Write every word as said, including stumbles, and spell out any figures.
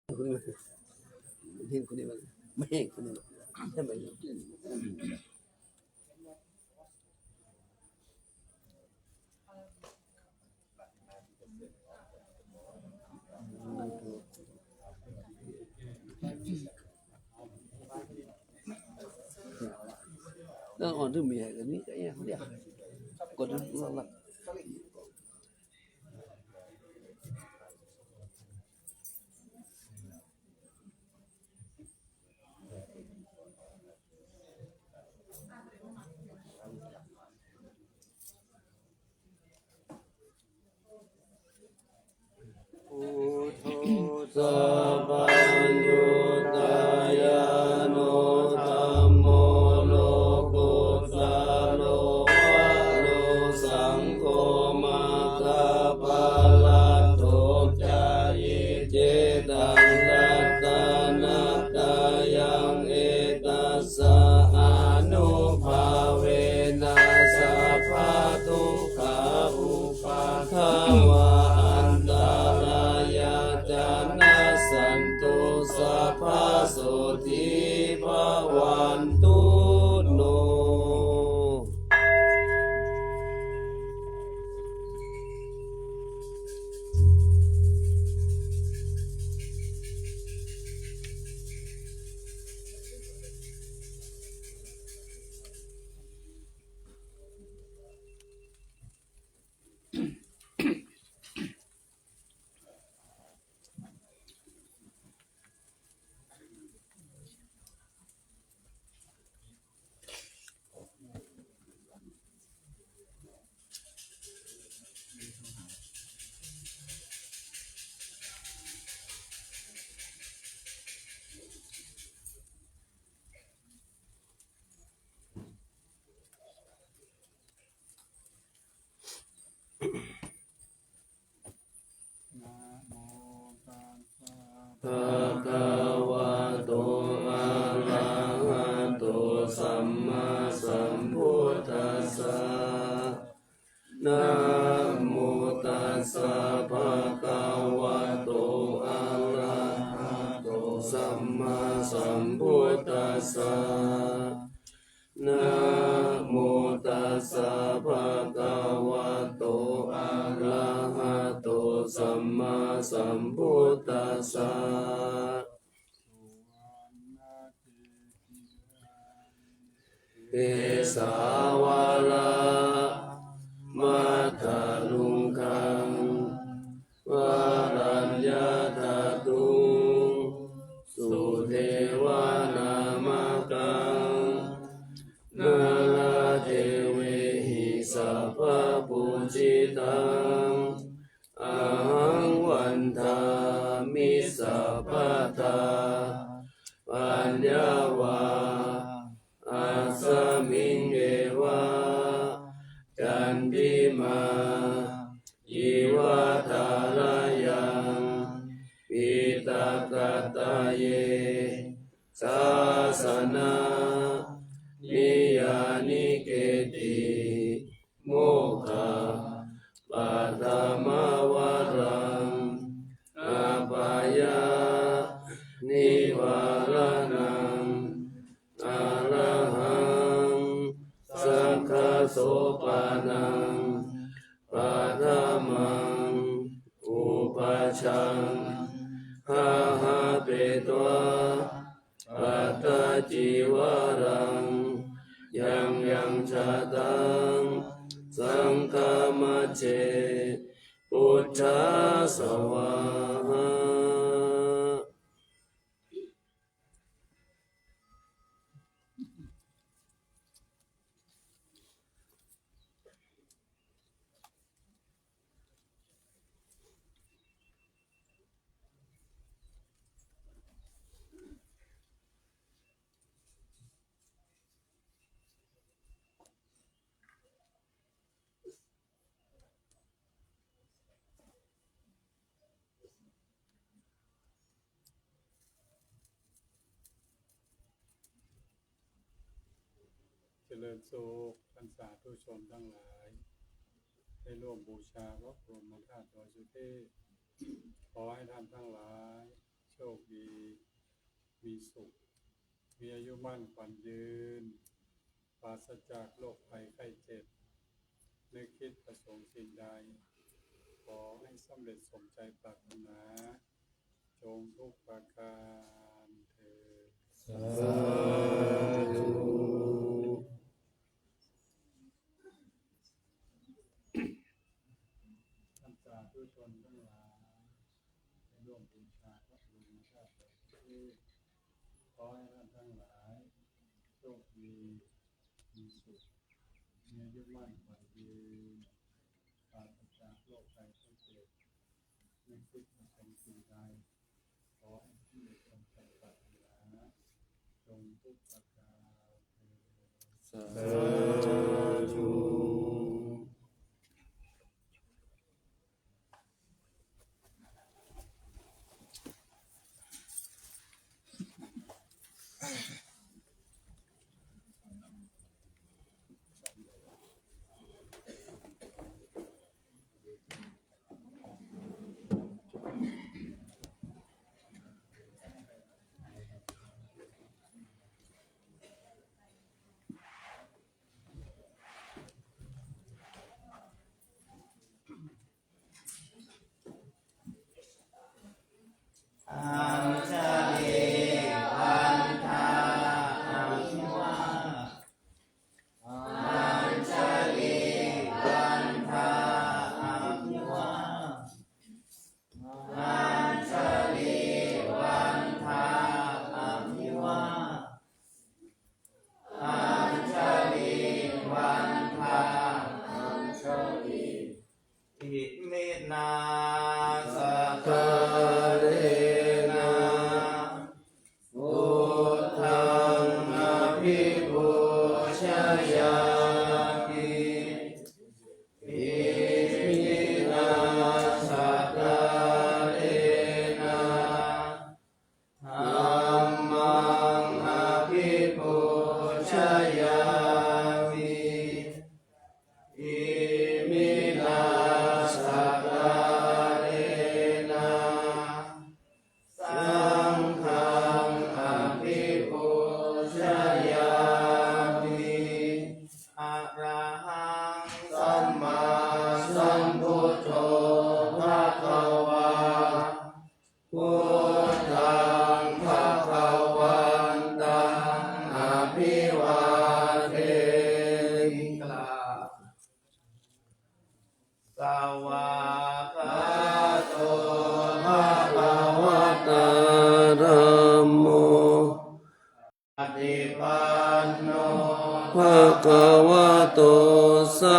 คนนี้มา เห็นคนนี้มา ไม่เห็นคนนี้มา ใช่ไหม Đang ổn chứ, mình hãy cái này, cái này, cái này. Còn nó lắc. Buddho sabbaññutañāṇo, dhammo lokuttaro varo, saṅgho maggaphalaṭṭho ca, iccetāṃ ratanattayaṃ, etassa ānubhāvena sabbadukkhā upaddavā antarāyā ca nassantu, sabbasotthī bhavantu no. Namo tassa bhagavato arahato sammāsambuddhassa. Namo tassa bhagavato arahato sammāsambuddhassa. Namo tassa bhagavato arahato sammāsambuddhassa. Kesavādamattarukkham varaññatatthu sudevanāmakam nāḷāgiriṃ sabbaṃ ahaṃ vandāmi sabbadā. Paññā va asmiṃ eva candimā iva tharayaṃ piṭakattaye sāsana niyyānike'ti mokkhapaddamavaraṃ apāyanivāraṇaṃ arahaṃ saṅghasopanam paṭhamaṃ upajjhāyāpetvā pattacīvaraṃ yaṃ yaṃ jātaṃ saṅghamajjhe buddhassa vāhaṃ. เจริญสุข ท่านสาธุชนทั้งหลาย ได้ร่วมบูชาพระบรมธาตุดอยสุเทพ ขอให้ท่านทั้งหลาย โชค สุข มีอายุมั่นขวัญยืน ปราศจากโรคภัยไข้เจ็บ นึกคิดประสงค์สิ่งใด ขอให้สำเร็จสมใจปรารถนา จงทุกประการเทอญ สาธุ ท่านสาธุชนทั้งหลาย ได้ร่วมบูชาพระบรมธาตุไตรพิโส ขอให้ท่านทั้งหลาย โชคดี มีสุข มีอายุมั่นขวัญยืน ปราศจากโรคภัยไข้เจ็บ นึกคิดประสงค์สิ่งใด ขอให้สำเร็จสมใจปรารถนา จงทุกประการเทอญ สาธุ Añjalikandhā abhivā- Añjalikandhā abhivā- Añjalikandhā abhivā- Añjalikandhā abhivā- Iminā sakkārena buddhaṃ abhipūjayāmi. Iminā sakkārena dhammaṃ abhipūjayāmi. Iminā sakkārena saṅghaṃ abhipūjayāmi. Arahaṃ sammāsambuddho bhagavā, buddhaṃ bhagavantaṃ abhivādemi. Svākkhāto bhagavatā dhammo, supaṭipanno bhagavato sā